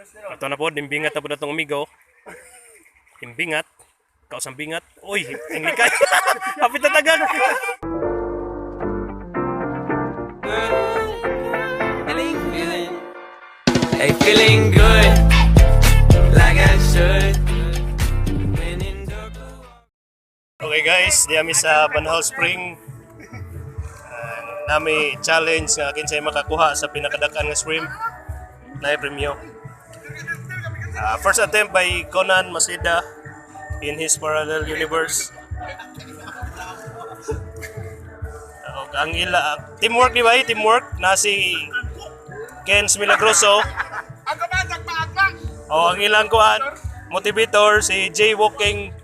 Ato na po, nimbingat na po na itong amigo. Imbingat. Kausang bingat. Uy, inglikay. Hapit na tagag. Feeling feeling. Hey, feeling good, like I should. When in dark. Okay guys, di kami sa Banhal Spring. Nami challenge nga kinsay makakuha sa pinakadakan nga shrimp na premyo. First attempt by Conan Masida in his parallel universe. Ang ila teamwork, di ba? Eh? Teamwork na si Ken Milagroso. O ang ilang kuan motivator si Jay Walking,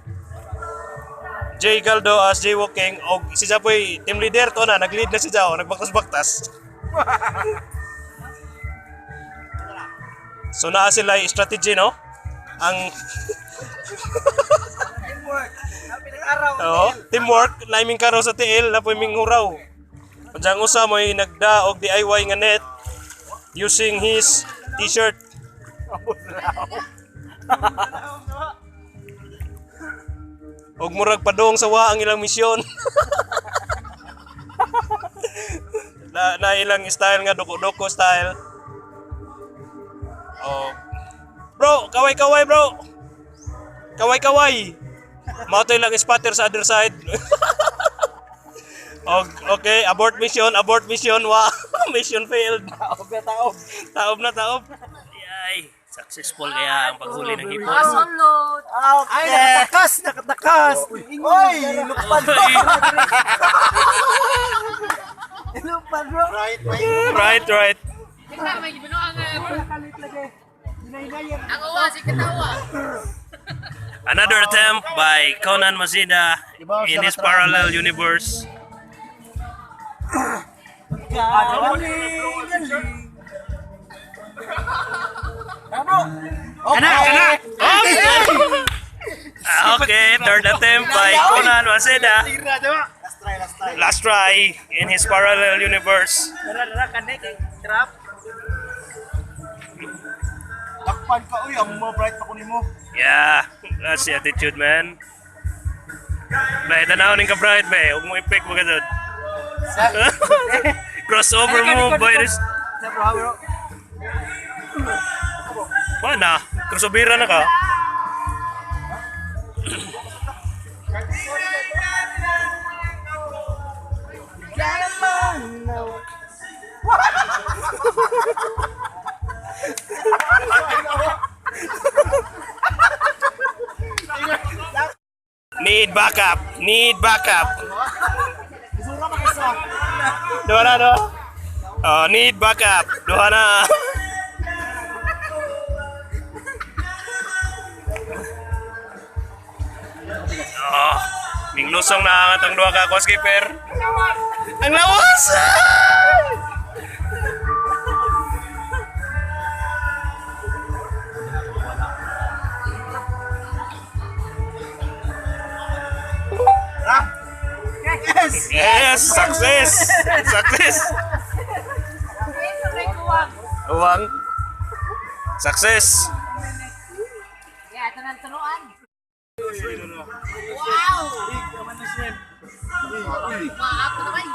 Jay Galdo as Jay Walking, og si Japoy team leader to na nag-lead na si Jao, nagbaktas-baktas. So naa sila yung strategy, no? Ang Teamwork. Araw. Oo, teamwork naiming karo sa tiil na po'y minghuraw. Unsang usa mo'y nagda og DIY nga net using his t-shirt. Og murag padong sa wa ang ilang misyon. Na ilang style nga doko-doko style. Oh. Bro, kaway-kaway, bro. Kaway-kaway. Mao to ilang spotter sa other side. Okay, abort mission, wa. Mission failed. Taob na taob. Taob na taob. Yay, successful kaya ang paghuli ng hipon. Okay. Ay, nakatakas! Nakatakas! Uy! Lupad bro! Lupad bro! Right, right. Right. Kita may gibinuang ang uwa si katawa. Another attempt by Conan Masida in his parallel universe. Galing! Galing! Kana, kana. Okay, third attempt by Conan Masida. Last try, last try. Last try in his parallel universe. Dara, dara, kani kay trap. Lakpan ka, uy, ang mga bright pa ko nimo. Yeah, that's the attitude, man. Bay, tanaw ning ka bright, bay. Huwag mo i-pick mo ganun. Crossover mo, boy. Sa bro, bro. Ba na? Crossovera na ka. Need backup. Need backup. Isura pa isa. Duha na, duha. Oh, need backup. Duha na. Oh, minglusong na angat ang duha ka aquascaper. Ang lawas! Yes! Yes, success! Success! Uwang. Success! Ya, tanan tunuan. Wow! Maako na bay.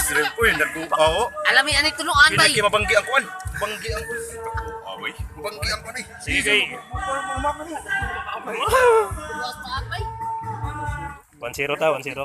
Shrimp, uy, nagkuha. Alam mo ani tunuan bay. Pinaki mabanggi ang kuan. Banggi ang kuan. Away. Banggi ang kuan eh. Sige, kay. Luwas pa bay. 1-0 ta, 1-0.